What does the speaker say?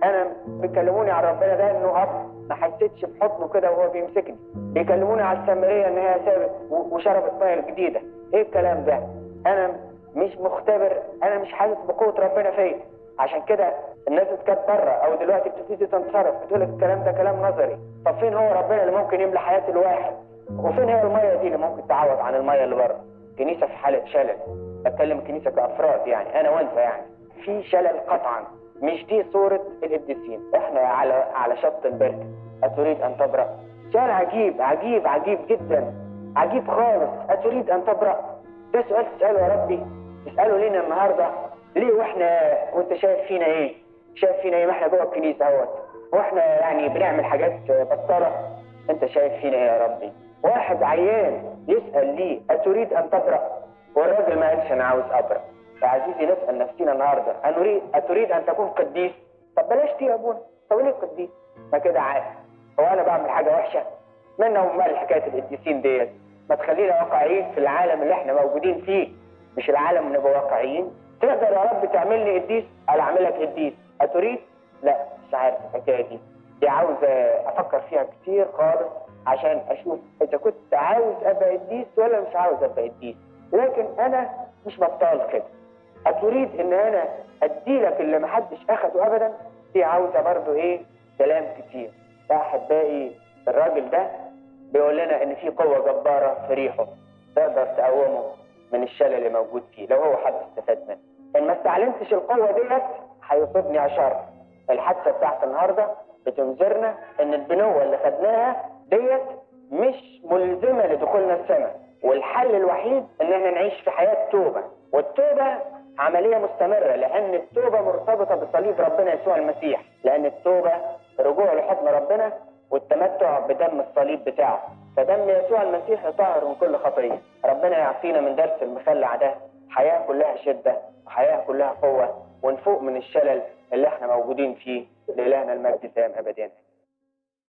انا بيكلموني على ربنا ده انه اب، ما حسيتش بحضنه كده وهو بيمسكني. بيكلموني على السامرية ان هي سابت وشربت مية الجديدة. ايه الكلام ده؟ انا مش مختبر، انا مش حاسس بقوة ربنا فيا. عشان كده الناس كانت بره او دلوقتي بتبتدي تنصرف، بتقول لك الكلام ده كلام نظري. طب فين هو ربنا اللي ممكن يملى حياة الواحد؟ وفين هي المية دي اللي ممكن تعوض عن المية اللي بره؟ الكنيسة في حاله شلل. بتكلم الكنيسة كافراد يعني، انا وانت يعني، في شلل قطعا. مش دي صوره القديسين. احنا على شط البركة. اتريد ان تبرأ؟ سؤال عجيب عجيب عجيب جدا، عجيب خالص. اتريد ان تبرأ؟ ده سؤال تساله يا ربي، تساله لينا النهارده ليه؟ واحنا وانت شايف فينا ايه؟ شايف فينا ايه؟ ما احنا جوه الكنيسة اهوت، واحنا يعني بنعمل حاجات بطاله. انت شايف فينا ايه يا ربي؟ واحد عيان يسال ليه اتريد ان تبرأ؟ والراجل ما قالش انا عاوز ابرأ. يا عزيزي نسال نفسينا النهارده، اتريد ان تكون قديس؟ طب بلاش دي يا ابونا. طب ليه قديس؟ ما كده عارف هو انا بعمل حاجة وحشة؟ مالنا ومال حكاية القديسين ديت؟ ما تخلينا واقعيين في العالم اللي احنا موجودين فيه، مش العالم نبقى واقعيين. تقدر يا رب تعملني قديس؟ قال اعملك قديس. اتريد؟ لا مش عارف الحكاية دي، دي عاوز افكر فيها كتير خالص عشان اشوف اذا كنت عاوز ابقى قديس ولا مش عاوز ابقى قديس. لكن انا مش بطال كده. اتريد ان انا اديلك اللي محدش اخده ابدا؟ دي عاوزه برضو ايه؟ كلام كتير. يا احبائي الراجل ده بيقول لنا ان في قوة جبارة في ريحه تقدر تقومه من الشلل اللي موجود فيه لو هو حد استفاد منه. ان ما استعلنتش القوة ديت هيصيبني عشر. الحادثة بتاعت النهارده بتنذرنا ان البنوة اللي خدناها ديت مش ملزمة لدخولنا السماء، والحل الوحيد ان احنا نعيش في حياة توبه. والتوبة عملية مستمرة، لان التوبة مرتبطة بصليب ربنا يسوع المسيح، لان التوبة رجوع لحضن ربنا والتمتع بدم الصليب بتاعه. فدم يسوع المسيح يطهر من كل خطيه. ربنا يعطينا من درس المخلع ده حياة كلها شده وحياه كلها قوة، ونفوق من الشلل اللي احنا موجودين فيه. لإلهنا المجد دائم ابدا.